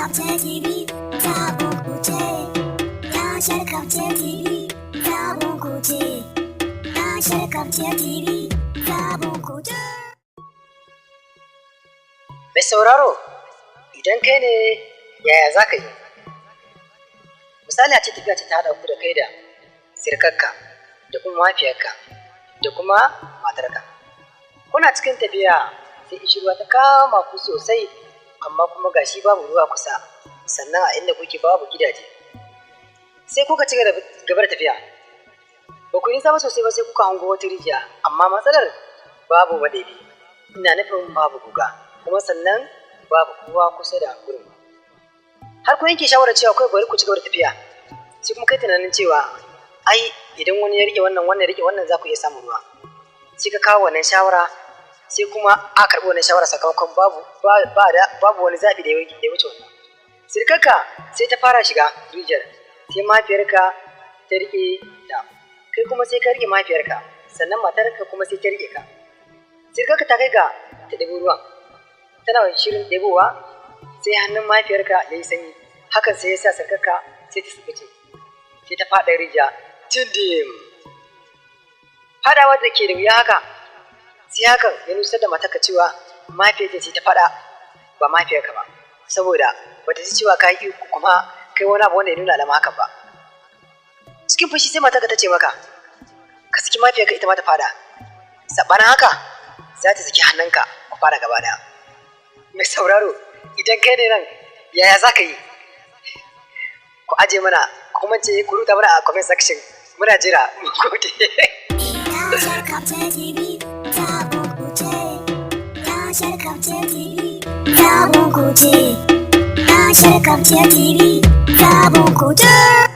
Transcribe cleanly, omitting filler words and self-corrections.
Kafce TV, sabon kuce. Tashar Kafce TV, sabon kuce. Tashar Kafce TV, sabon kuce. Mai sauraro, idan kai ne, yaya za ka yi? Misali, a ce tafiya ce ta haɗa ku da kai da sirkarka da kuma mahaifiyarka da kuma matarka. Kuna cikin tafiya sai ishirwa ta kama ku sosai, amma kuma gashi babu ruwa kusa, sannan a inda kuke babu gidaje. Sai kuka ci gaba da tafiya. Ba ku yi nisa ba sosai ba sai kuka hango wata rijiya, amma matsalar babu maɗebi. Ina nufin babu guga, kuma sannan babu kowa kusa da gurin. Har kun yanke shawarar cewa kawai bari ku ci gaba da tafiya. Sai kuma kai tunanin cewa ai idan wani ya rike wannan, wannan ya rike wannan, za ku iya samun ruwa. Sai ka kawo wannan shawara, sai kuma a karɓi wannan shawara sakamakon babu ba da babu wani zaɓi da ya wuce wannan. Sirkarka sai ta fara shiga rijiyar, sai mahaifiyarka ta rike ta, kai kuma sai ka rike mahaifiyarka, sannan matarka kuma sai ta rike ka. Sirkarka ta kai ga ta ɗebo ruwan, tana shirin ɗebowa sai hannun mahaifiyarka ya yi sanyi, hakan sai ya sa sirkarka sai ta subuce, sai ta faɗa rijiya tindim. Faɗawa da ke da wuya haka, sai hakan ya nusar da matarka cewa mahaifiyarta ce ta faɗa ba mahaifiyarka ba, saboda bata ji cewa ka yi kuma kai wani abu wanda ya nuna alama hakan ba. Cikin fushi sai matarka ta ce maka ka saki mahaifiyarka ita ma ta faɗa, saɓanin haka za ta saki hannunka ku fara gaba ɗaya. Mai sauraro, idan kai ne nan, yaya za ka yi? Ku aje mana, kuma ce ku rubuta mana a comment section, muna jira. Mu gode. Tashar Kafce TV, sabon kuce. Tashar Kafce TV, sabon kuce. Tashar Kafce TV, sabon kuce.